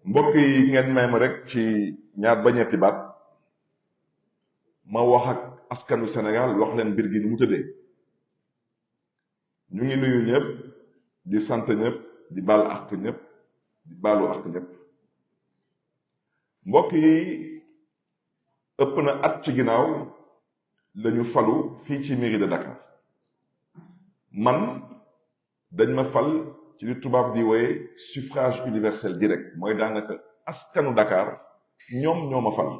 mbokk yi ngeen may ma rek ci ñaar ba ñetti baat ma wax ak askanu Sénégal wax leen mbir gi ni mu tëddee. ñu ngi nuyu ñëpp di sant ñëpp di baal ak ñëpp di baalu ak ñëpp. mbokk yi ëpp na at ci ginnaaw lañu falu fii ci mairie de Dakar. man dañ ma fal ci li tubaab di wooye suffrage universel direct mooy daanaka askanu Dakar ñoom ñoo ma fal.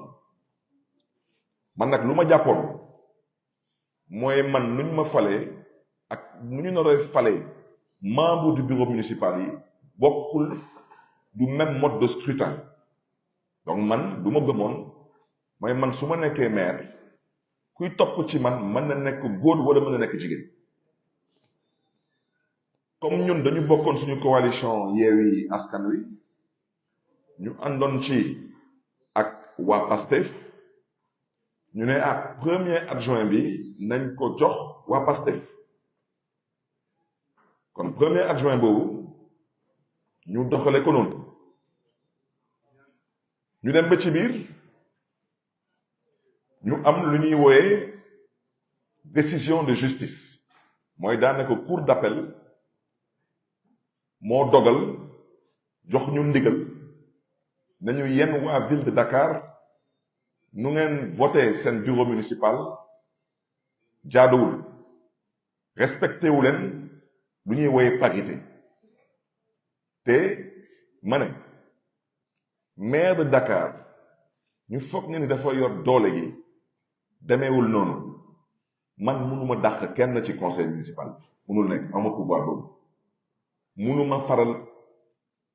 man nag lu ma jàppoon mooy man nuñ ma falee ak nu ñu nar a falee membre du bureau municipal yi bokkul du même mode de scrutin. donc man du ma gëmoon mooy man su ma nekkee maire kuy topp ci man mën na nekk góor wala mën na nekk jigéen. comme ñun dañu bokkoon suñu coalition Yewwi Askan Wi ñu àndoon ci ak waa PASTEF ñu ne premier adjoint bi nañ ko jox waa PASTEF. kon premier adjoint boobu ñu doxale ko noonu ñu dem ba ci biir ñu am lu ñuy wooyee décision de justice mooy daanaka cour d'appel moo dogal jox ñu ndigal nañu yenn waa ville de Dakar nu ngeen voté seen bureau municipal jaaduwul respecté wu leen lu ñuy woye parité. te ma ne maire de Dakar ñu foog ne ni dafa yor doole gi demeewul noonu. man mënuma dàq kenn ci conseil municipal mënul nekk ama pouvoir boobu. mënuma faral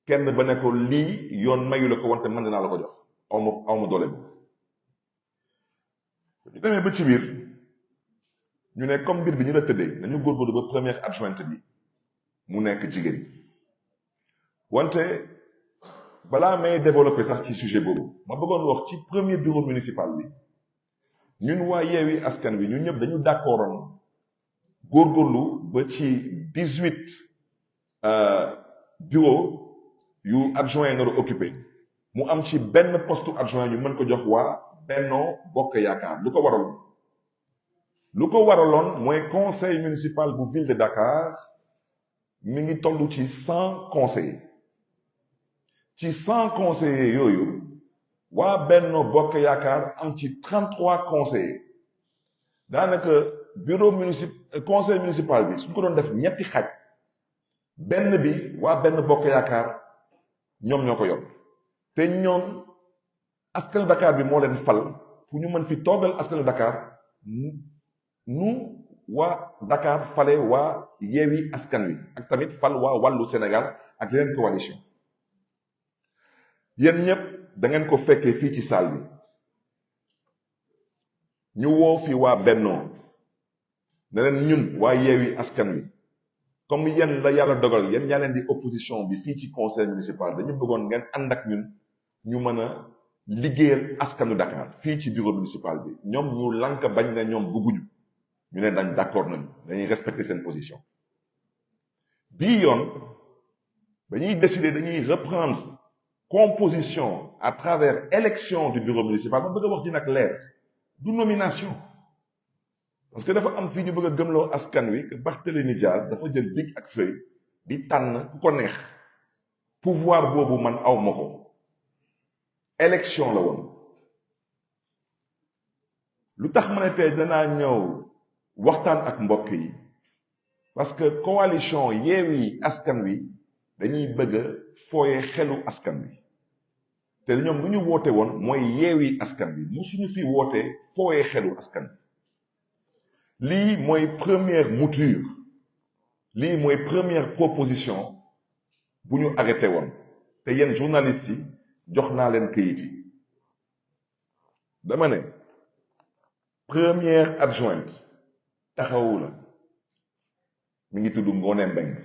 kenn ba ne ko lii yoon mayu la ko wante man dinaa la ko jox awma doole boobu. ñu demee ba ci biir ñu ne comme mbir bi ñu la tëddee nañu góorgóorlu ba première adjointe bi mu nekk jigéen. wante balaa may développer sax ci sujet boobu ma bëggoon wax ci premier bureau municipal bi ñun waa Yewwi Askan Wi ñun ñëpp dañu d'accordoon góorgóorlu ba ci 18 bureau yu adjoint yi nar a occupé mu am ci benn poste adjoint ñu mën ko jox waa Benno Bokk Yaakaar. lu ko waraloon mooy conseil municipal bu ville de Dakar mi ngi toll ci 100 conseillers. ci 100 conseillers yooyu waa Benno Bokk Yaakaar am ci 33 conseillers. daanaka conseil municipal bi suñ ko doon def ñetti xaaj benn bi waa Benno Bokk Yaakaar ñoom ñoo ko yor. te ñoom askanu Dakar bi moo leen fal fu ñu mën fi toogal askanu Dakar nu waa Dakar fale waa Yewwi Askan Wi ak tamit fal waa Wàllu Sénégal ak yeneen coalition. yéen ñëpp da ngeen ko fekkee fii ci salle bi ñu woo fi waa Bennoo ne leen ñun waa Yewwi Askan Wi comme yéen la yàlla dogal yéen ñaa leen di opposition bi fii ci conseil municipal dañu bëggoon ngeen ànd ak ñun ñu mën a liggéeyal askanu Dakar fii ci bureau municipal bi. ñoom ñu lànk bañ ne ñoom bëgguñu. ñu ne dañ d'accord nañu dañuy respecter seen position. bii yoon dañuy décider dañuy reprendre composition à travers élection du bureau municipal. ma bëgg a wax ji nag leer du nomination. parce que dafa am fii ñu bëgg a gëmloo askan wi que Barthélémy Dias dafa jël bic ak feuille di tànn ku ko neex. pouvoir boobu man aw ma ko. élection la woon. lu tax ma ne tey danaa ñëw waxtaan ak mbokk yi parce que coalition Yewwi Askan Wi dañuy bëgg a fooye xelu askan wi. te ñoom lu ñu woote woon mooy Yewwi Askan Wi musuñu fi woote fooye xelu askan wi. lii mooy première mouture. lii mooy première proposition bu ñu arrêté woon. te yéen journalistes yi jox naa leen këyit yi. dama ne première adjointe taxawu la mi ngi tudd Ngoné Mbengue.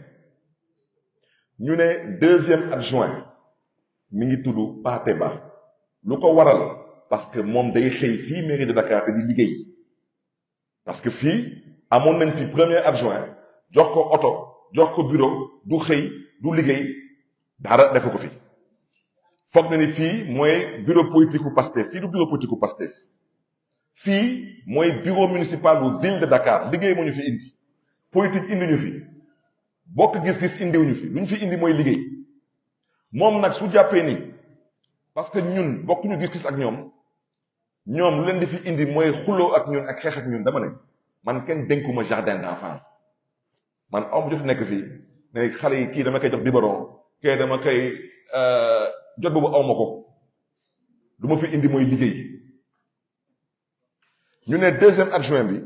ñu ne deuxième adjoint mi ngi tudd Pathé Ba. lu ko waral parce que moom day xëy fii mairie de Dakar te di liggéey. parce que fii amoon nañ fi premier adjoint jox ko oto jox ko bureau du xëy du liggéey dara defu ko fi. foog na ni fii mooy bureau politique u Pastef fii du bureau politique u Pastef fii mooy bureau municipal bu ville de Dakar liggéey moo ñu fi indi politique indi ñu fi bokk gis-gis indiwuñu fi lu ñu fi indi mooy liggéey moom nag su jàppee ni parce que ñun bokkuñu gis-gis ak ñoom lu leen di fi indi mooy xuloo ak ñun ak xeex ak ñun dama ne man kenn dénkuma jardin d'enfant man am jot nekk fii ne xale yi kii dama koy jox biberon kii dama koy jot boobu awma ko lu ma fi indi mooy liggéey ñu ne deuxième adjoint bi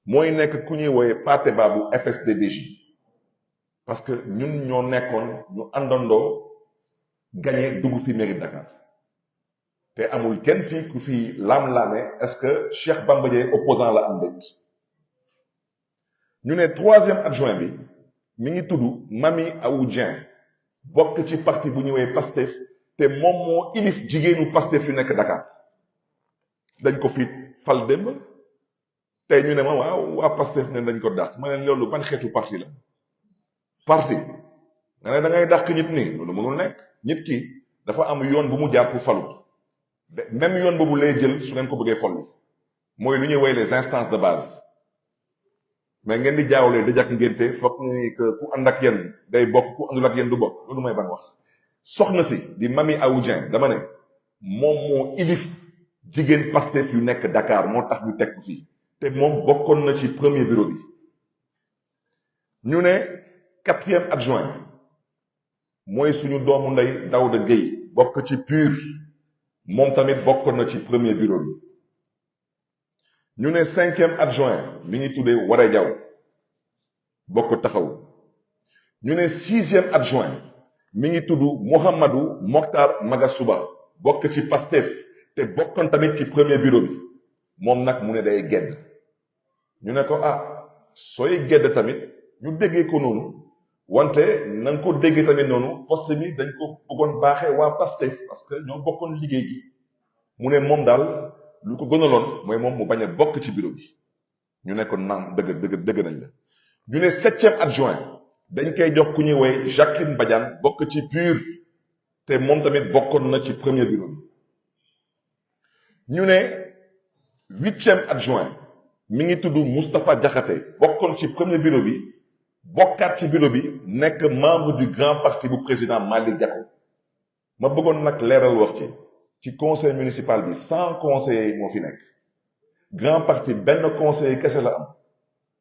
mooy nekk ku ñuy wooye Pathé Ba bu FSD/BJ parce que ñun ñoo nekkoon ñu àndandoo gagné dugg fi mairie de Dakar te amul kenn fii ku fi laam-laame est-ce que Cheikh Bamba Dièye opposant la am déet ñu ne troisième adjoint bi mi ngi tudd Mamy Awa Dieng bokk ci parti bu ñuy woowee Pastef te moom moo ilif jigéenu Pastef yu nekk Dakar dañ ko fi fal démb tey ñu ne ma waaw waa Pastef ne dañ ko dàq ma ne loolu ban xeetu parti la parti nga ne da ngay dàq nit nii loolu mënul nekk nit ki dafa am yoon bu mu jaar pour falu même yoon boobu lay jël su ngeen ko bëggee folli mooy lu ñuy woy les instances de base mais ngeen di jaawlee dëj ak ngénte foog ni que ku ànd ak yéen day bokk ku àndul ak yéen du bokk loolu mooy ban wax soxna si di Mamy Awa Dieng dama ne moom moo ilif jigéen Pastef yu nekk Dakar moo tax ñu teg ko fii te moom bokkoon na ci premier bureau bi ñu ne quatrième adjoint mooy suñu doomu ndey Daouda Gueye bokk ci PUR moom tamit bokkoon na ci premier bureau bi ñu ne cinquième adjoint mi ngi tuddee Waré Diaw bokk taxaw ñu ne sixième adjoint mi ngi tudd Mouhamadou Mokhtar Magasuba bokk ci Pastef te bokkoon tamit ci premier bureau bi moom nag mu ne day gedd ñu ne ko sooy gedd tamit ñu déggee ko noonu wante na nga ko déggee tamit noonu poste bi dañ ko bëggoon baaxee waa Pastef parce que ñoo bokkoon liggéey gi mu ne moom daal lu ko gënaloon mooy moom mu bañ a bokk ci bureau bi ñu ne ko naam dëgg nañ la ñu ne septième adjoint dañ koy jox ku ñuy woy Jacqueline Badiane bokk ci PUR te moom tamit bokkoon na ci premier bureau bi ñu ne huitième adjoint mi ngi tudd Moustapha Diakhaté bokkoon ci premier bureau bi bokkaat ci bureau bi nekk membre du grand parti bu président Malick Gakou ma bëggoon nag leeral wax ci conseil municipal bi 100 conseillers moo fi nekk grand parti benn conseiller kese la am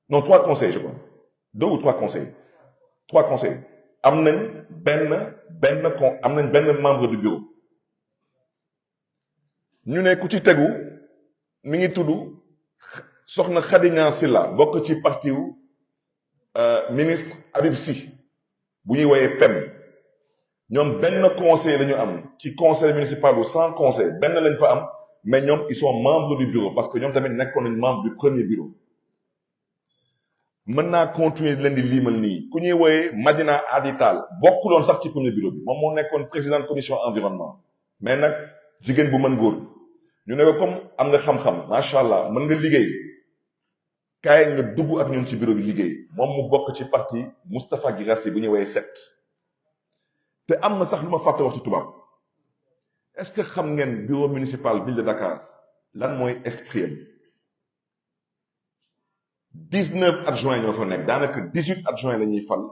non 3 conseillers je crois 2 ou 3 conseillers 3 conseillers am nañ benn membre du bureau ñu ne ku ci tegu mi ngi tudd soxna Khady Niang Silla bokk ci parti wu ministre Habib Sy bu ñuy woowee PEM ñoom benn conseil la ñu am ci conseil municipal bu 100 conseils benn lañ fa am mais ñoom ils sont membres du bureau parce que ñoom tamit nekkoon nañ membre du premier bureau mën naa continuer leen di liimal nii ku ñuy woowee Madina Adi Tall bokkuloon sax ci premier bureau bi moom moo nekkoon président commission environnement mais nag jigéen bu mën góor ñu ne ko comme am nga xam-xam macha allah mën nga liggéey kaay nga dugg ak ñun ci bureau bi liggéey moom mu bokk ci parti Moustapha Guirassy bu ñuy woowee SET te am na sax lu ma fàtte wax ci tubaab est-ce que xam ngeen bureau municipal ville de Dakar lan mooy esprit am 19 adjoints ñoo fa nekk daanaka 18 adjoints la ñuy fal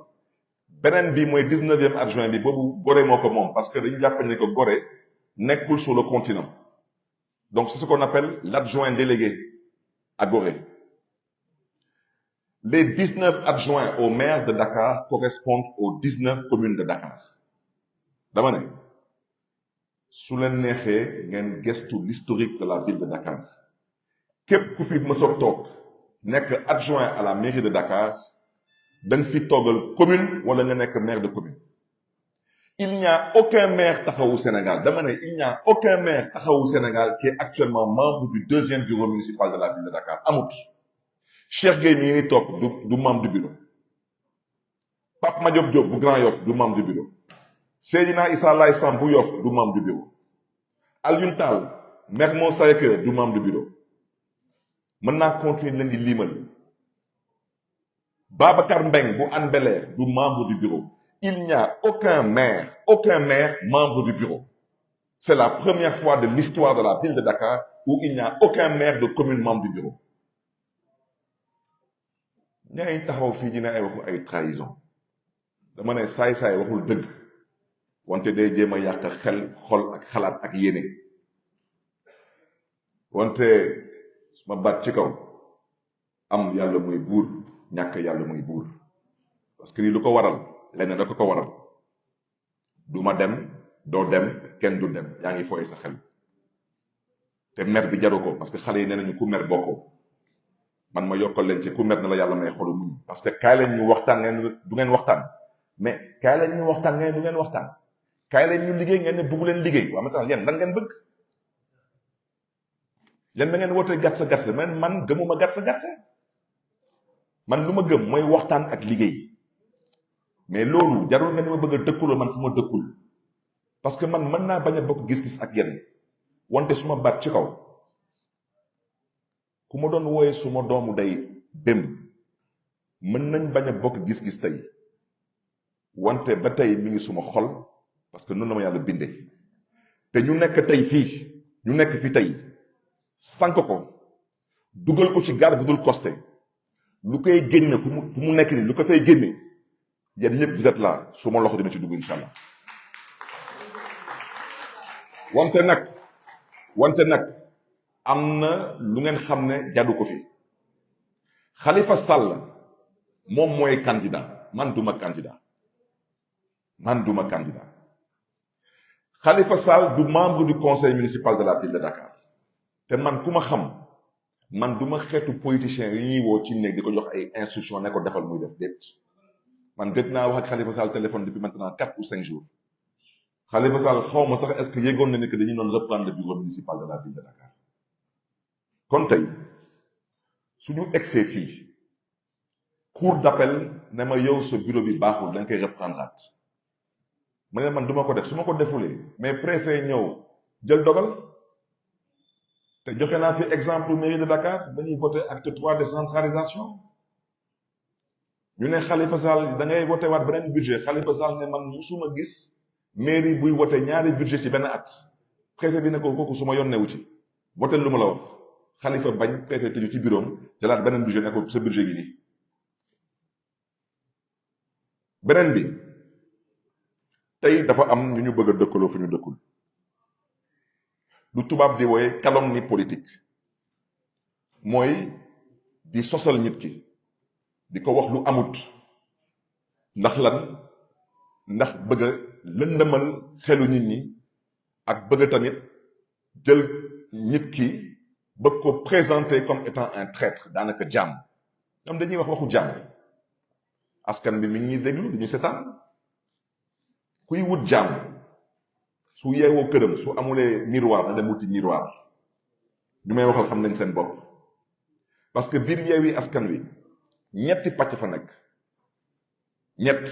beneen bi mooy 19e adjoint bi boobu Gorée moo ko moom parce que dañu jàpp ne ko Gorée nekkul sur le continent donc c'est ce qu'on appelle l'adjoint délégué à Gorée. Les 19 adjoints au maire de Dakar correspondent aux 19 communes de Dakar dama ne su leen neexee ngeen gestu l'historique de la ville de Dakar képp ku fi mës a toog nekk adjoint à la mairie de Dakar da nga fi toogal commune wala nga nekk maire de commune. Il n'y a aucun maire taxawu Sénégal dama ne il n'y a aucun maire taxawu Sénégal qui est actuellement membre du deuxième bureau municipal de la ville de Dakar amut. Cheikh Gueye mi ngi toog du membre du bureau Pape Madiop Diop bu Grand Yoff du membre du bureau Seydina Issa Laye Samb bu Yoff du membre du bureau Alioune Tall Mermoz Sacré-Cœur du membre du bureau mën naa continuer leen di liimal Babacar Mbeng bu Hann Bel-Air du membre du bureau il n'y a aucun maire membre du bureau c'est la première fois de l'histoire de la ville de Dakar où il n'y a aucun maire de commune membre du bureau ñaa taxaw fii dina ay waxu ay trahison dama ne saay-saay waxul dëgg wante day jéem a yàq xel xol ak xalaat ak yéene wante suma baat ci kaw am yàlla muy buur ñàkk yàlla muy buur parce que lii lu ko waral lenn da ko waral du ma dem doo dem kenn du dem yaa ngi fooye sa xel te mer bi jaru ko parce que xale yi nee nañu ku mer bokkoo man ma yokkal leen ci ku mer na la yàlla may xolu muñ parce que kaay leen ñu waxtaan ngeen du ngeen waxtaan mais kaay leen ñu waxtaan ngeen du ngeen waxtaan kaay leen ñu liggéey ngeen ne bëggu leen liggéey waaw maintenant yéen lan ngeen bëgg yéen da ngeen woote gatsa gatsa man gëmuma gatsa gatsa man lu ma gëm mooy waxtaan ak liggéey mais loolu jarul nga ni ma bëgg a dëkkuloo man fu ma dëkkul parce que man mën naa bañ a bokk gis-gis ak yéen wante su ma baat ci kaw ku ma doon wooye su ma doomu day démb mën nañ bañ a bokk gis-gis tey wante ba tey mi ngi suma xol parce que noonu la ma yàlla bindee te ñu nekk tey fii ñu nekk fi tey sànk ko dugal ko ci gaal bu dul costé lu koy génne fu mu nekk nii lu ko fay génne yéen ñëpp vous êtes là su ma loxo dina ci dugg incha allah wante nag am na lu ngeen xam ne jàddu ko fi Khalifa Sall moom mooy candidat man duma candidat Khalifa Sall du membre du conseil municipal de la ville de Dakar te man ku ma xam man duma xeetu politicien yi ñuy woo ci néeg di ko jox ay instruction ne ko defal muy def déet man gëj naa wax ak Khalifa Sall téléphone depuis maintenant 4 ou 5 jours Khalifa Sall xaw ma sax est-ce que yégoon na ne que dañuy doon reprendre le bureau municipal de la ville de Dakar kon tey suñu egsee fii cour d'appel ne ma yow sa bureau bi baaxul dañ koy reprendre at ma ne man duma ko def su ma ko defulee mais préfet ñëw jël dogal te joxe naa fi exemple mairie de Dakar dañuy voté acte 3 décentralisation ñu ne Khalifa Sall da ngay voté waat beneen budget Khalifa Sall ne man musuma gis mairie buy voté ñaari budget ci benn at préfet bi ne ko kooku su ma yoon newu ci voté lu ma la wax Khalifa bañ préfet tëju ci bureau am jëlaat beneen budget ne ko sa budget gi nii beneen bi tey dafa am ñu ñu bëgg a dëkkaloo fu ñu dëkkul lu tubaab di wooye calomnie politique mooy di sosal nit ki di ko wax lu amut ndax lan ndax bëgg a lëndëmal xelu nit ñi ak bëgg tamit jël nit ki bëgg ko présenter comme étant un traître daanaka jàmm ñoom dañuy wax waxu jàmm askan bi mi ngi déglu du ñu seetaan kuy wut jàmm su yeewoo këram su amulee miroir na dem wuti miroir ñu may waxal xam nañ seen bopp parce que biir Yewwi Askan Wi ñetti pàcc fa nekk ñett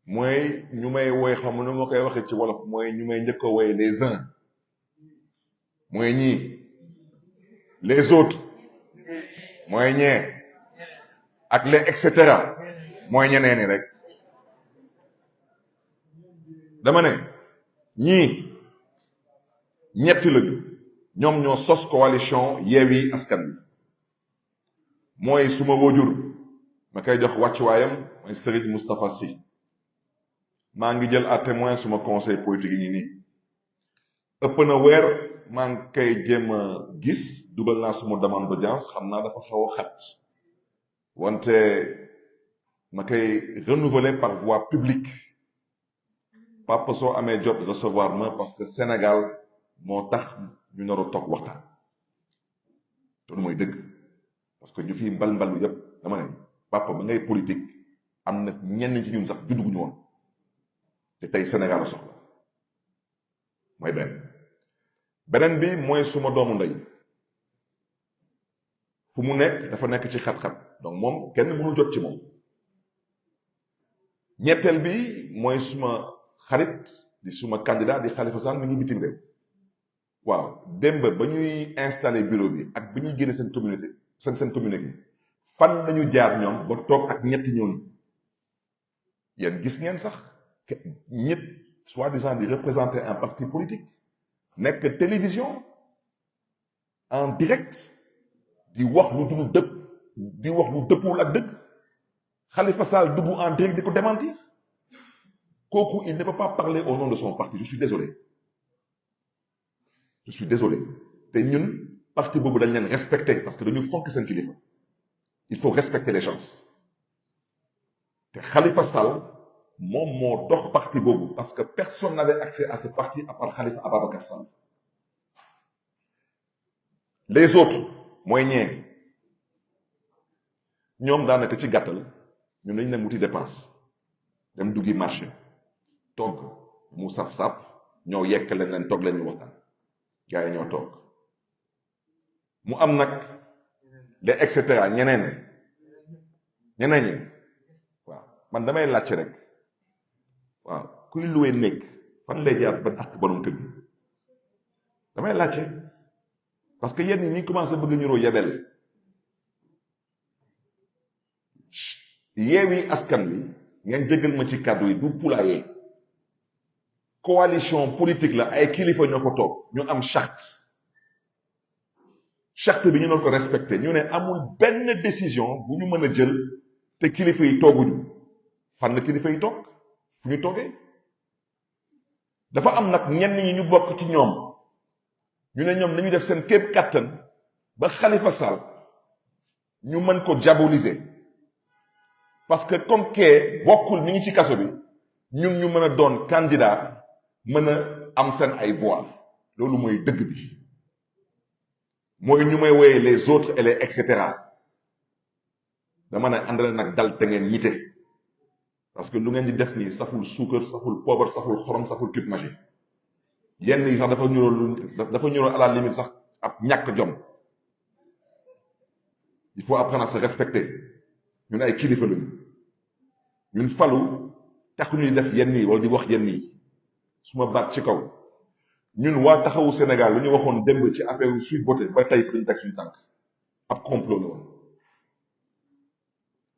mooy ñu may woy xam nu ma koy waxee ci wolof mooy ñu may njëkk a woy les uns mooy ñii les autres mooy ñee ak les et cetera mooy ñeneen ñi rek dama ne ñii ñetti lañu ñoom ñoo sos coalition Yewwi Askan Wi mooy suma wóojur ma koy jox wàccuwaayam mooy Serigne Moustapha Sy maa ngi jël à témoin suma conseil politique yi nii ëpp na weer maa ngi koy jéem a gis dugal naa suma demande d'audience xam naa dafa xaw a xat wante ma koy renouveler par voie publique papa soo amee jot recevoir ma parce que Sénégal moo tax ñu nar a toog waxtaan loolu mooy dëgg parce que ñu fi mbal-mbalu yépp dama ne papa ba ngay politique am na ñenn ci ñun sax judduguñu woon te tey Sénégal a soxla mooy beneen bi mooy suma doomu ndey fu mu nekk dafa nekk ci xat-xat donc moom kenn mënul jot ci moom ñetteel bi mooy suma xarit di suma candidat di Khalifa Sall mi ngi bitim réew waaw démb ba ñuy installé bureau bi ak bi ñuy génne seen communauté seen communauté fan lañu jaar ñoom ba toog ak ñetti ñooñu yéen gis ngeen sax ñett soi-disant di représenter un parti politique nekk télévision en direct di wax lu dul dëpp di wax lu dëppul ak dëgg Khalifa Sall dugg en direct di ko démentir kooku il ne peut pas parler au nom de son parti je suis désolé te ñun parti boobu dañ leen respecter parce que dañu fonk seen kilifa il faut respecter les gens te Khalifa Sall moom moo dox parti boobu parce que personne n'avait accès à ce parti à part Khalifa Ababacar Sall les autres mooy ñoom daanaka ci gàttal ñun dañ dem wuti dépense dem duggi marché togg mu saf-saf ñoo yekk leen toog leen ñu waxtaan gars yi ñoo toog mu am nag les et cetera ñeneen ñi waaw man damay laajte rek waaw kuy luwee néeg fan lay jaar ba dàq borom kër gi damay laajte parce que yenn ñi commencé bëgg ñuroo yebel Yewwi Askan Wi ngeen jéggal ma ci kàddu yi du poulailler coalition politique la ay kilifa ñoo ko toog ñu am charte bi ñu doon ko respecté ñu ne amul benn décision bu ñu mën a jël te kilifa yi tooguñu fan la kilifa yi toog fu ñu toogee dafa am nag ñenn ñi ñu bokk ci ñoom ñu ne ñoom nañu def seen képp kàttan ba Khalifa Sall ñu mën ko diaboliser parce que comme que bokkul mi ngi ci kaso bi ñun ñu mën a doon candidat mën a am seen ay voix loolu mooy dëgg bi mooy ñu may woyee les autres et les et cetera dama ne àndale nag dal te ngeen ñite parce que lu ngeen di def nii saful suukar saful poobar saful xorom saful cube magique yenn yi sax dafa ñuroo à la limite sax ab ñàkk jom il faut apprendre à se respecter ñun ay kilifa lañu ñun falu taxu ñuy def yenn yi wala di wax yenn yi su ma baat ci kaw ñun waa taxawu Sénégal lu ñu waxoon démb ci affaire Sweet Beauté ba tey fi ñu teg suñu tànk ab complot la woon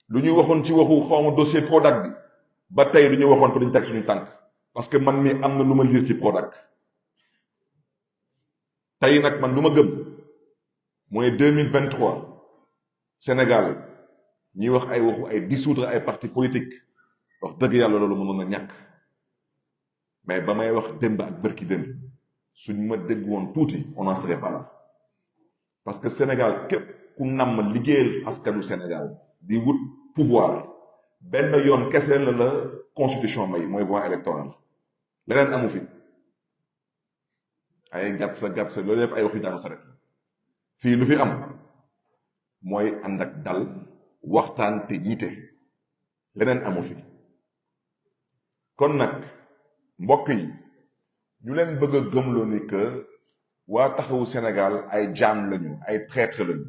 lu ñuy waxoon ci waxu xawma dossier Prodac bi ba tey lu ñu waxoon fa ñu teg suñu tànk parce que man mi am na lu ma liir ci Prodac tey nag man lu ma gëm mooy 2023 Sénégal ñuy wax ay waxu ay dissoudre ay parti politique wax dëgg yàlla loolu mënoon na ñàkk mais ba may wax démb ak bërki démb suñ ma dégg woon tuuti on n'en serait pas là parce que Sénégal képp ku namm liggéeyal askanu Sénégal di wut pouvoir benn yoon kese la constitution may mooy voie électorale leneen amu fi ay gàtt sa loolu yëpp ay wax yu ñaata sa rek fii lu fi am mooy ànd ak dal waxtaan te ñite leneen amu fi kon nag mbokk yi ñu leen bëgg a gëmloo ni que waa taxawu Sénégal ay jaam lañu ay traître lañu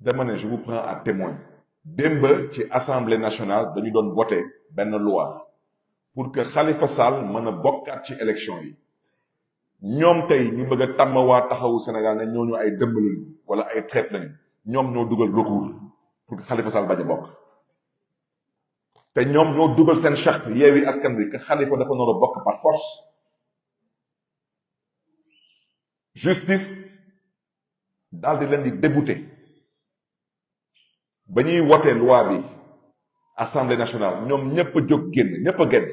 dama ne je vous prends à témoin démb ci assemblée nationale dañu doon voté benn loi pour que Khalifa Sall mën a bokkaat ci élection yi ñoom tey ñu bëgg a tàmm waa taxawu Sénégal ne ñooñu ay dëmb lañu wala ay traître lañu ñoom ñoo dugal recours pour que Khalifa Sall bañ a bokk te ñoom ñoo dugal seen charte Yewwi Askan Wi que Khalifa dafa nar a bokk par force justice daal di leen di débouté ba ñuy wote loi bi assemblée nationale ñoom ñëpp a jóg génn ñëpp a gedd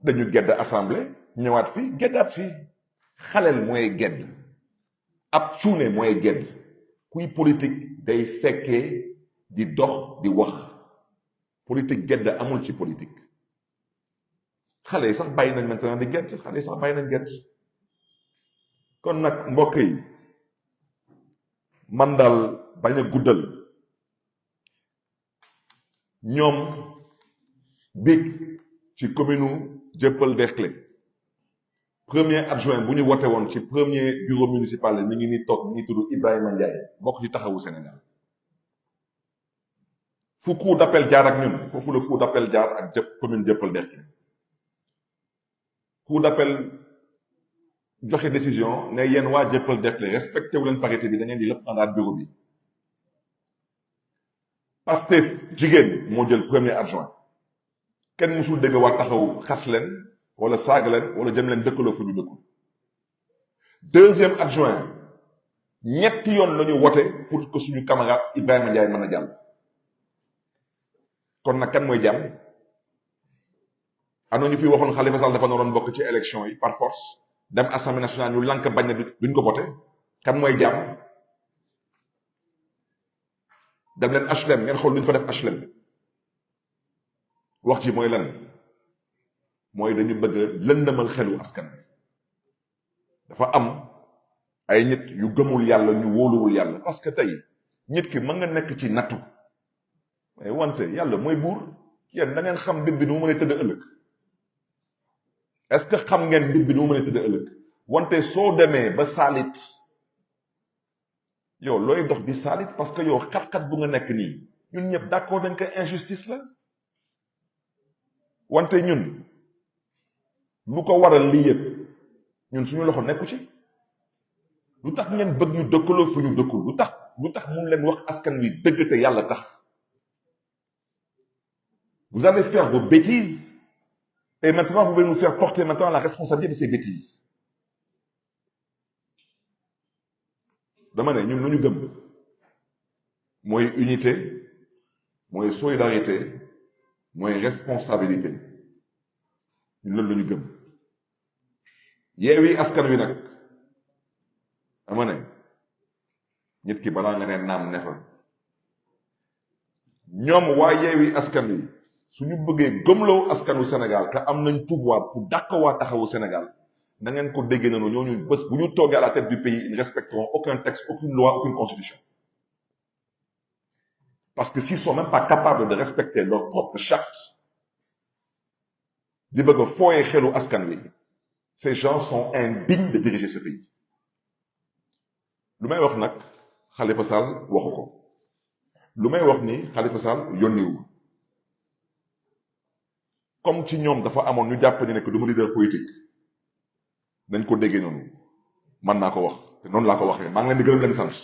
dañu gedd assemblée ñëwaat fii geddaat fii xaleel mooy gedd ab cuune mooy gedd kuy politique day fekkee di dox di wax politique gedd amul ci politique xale yi sax bàyyi nañ maintenant di gedd xale yi sax bàyyi nañ gedd kon nag mbokk yi man daal bañ a guddal ñoom biig ci commune Dieuppeul Derklé premier adjoint bu ñu wote woon ci premier bureau municipal mi ngi ni toog mi ngi tudd Ibrahima Ndiaye bokk ci taxawu Sénégal fu cour d'appel jaar ak ñun foofu la cour d'appel jaar ak commune Dieuppeul Derklé cour d'appel joxe décision ne yéen waa Dieuppeul Derklé respecté wu leen parité bi da ngeen di reprendre bureau bi Pastef jigéen moo jël premier adjoint kenn musul dégg waa taxaw xas leen wala saaga leen wala jëm leen dëkkaloo fu ñu dëkkul. deuxième adjoint ñetti yoon la ñu wote pour que suñu camarade Ibrahima Ndiaye mën a jàll. kon nag kan mooy jàmm. am na ñu fi waxoon Khalifa Sall dafa naroon bokk ci élection yi par force dem assemblée nationale ñu lànk bañ na duñ ko voté kan mooy jàmm. dem leen HLM ngeen xool lu ñu fa def HLM wax ci mooy lan mooy dañu bëgg a lëndëmal xelu askan bi. dafa am ay nit yu gëmul yàlla ñu wóoluwul yàlla parce que tey nit ki mën nga nekk ci nattu mais wante yàlla mooy buur. yéen da ngeen xam mbir bi nu mu mën a tëdd ëllëg. est-ce que xam ngeen mbir bi nu mu mën a tëdd ëllëg wante soo demee ba saalit yow looy dox di saalit parce que yow xat-xat bu nga nekk nii ñun ñëpp d'accord nañ ko injustice la wante ñun lu ko waral lii yëpp ñun suñu loxo nekku ci. lu tax ngeen bëgg ñu dëkkaloo fu ñu dëkkul lu tax mun leen wax askan wi dëgg te yàlla tax. vous allez faire vos bêtises et maintenant vous voulez nous faire porter maintenant la responsabilité de ces bêtises. dama ne ñun lu ñu gëm mooy unité mooy solidarité mooy responsabilité ñun loolu la ñu gëm. Yewwi Askan Wi nag dama ne nit ki balaa nga ne naam ne fa ñoom waa Yewwi Askan Wi suñu bëggee gëmloo askanu Sénégal te am nañ pouvoir pour dàq waa taxawu Sénégal na ngeen ko déggee noonu ñooñu bés bu ñu toogee à la tête du pays ils ne respecteront aucun texte aucune loi aucune constitution. parce que s'ils sont même pas capables de respecter leur propre charte di bëgg a fooyee xelu askan wi ces gens sont indignes de diriger ce pays. lu may wax nag Khalifa Sall waxu ko lu may wax ni Khalifa Sall yónniwu comme ci ñoom dafa amoon ñu jàpp ni nekk du ma leader politique nañ ko déggee noonu man naa ko wax te noonu laa ko waxee maa ngi leen di gërëm leen sant.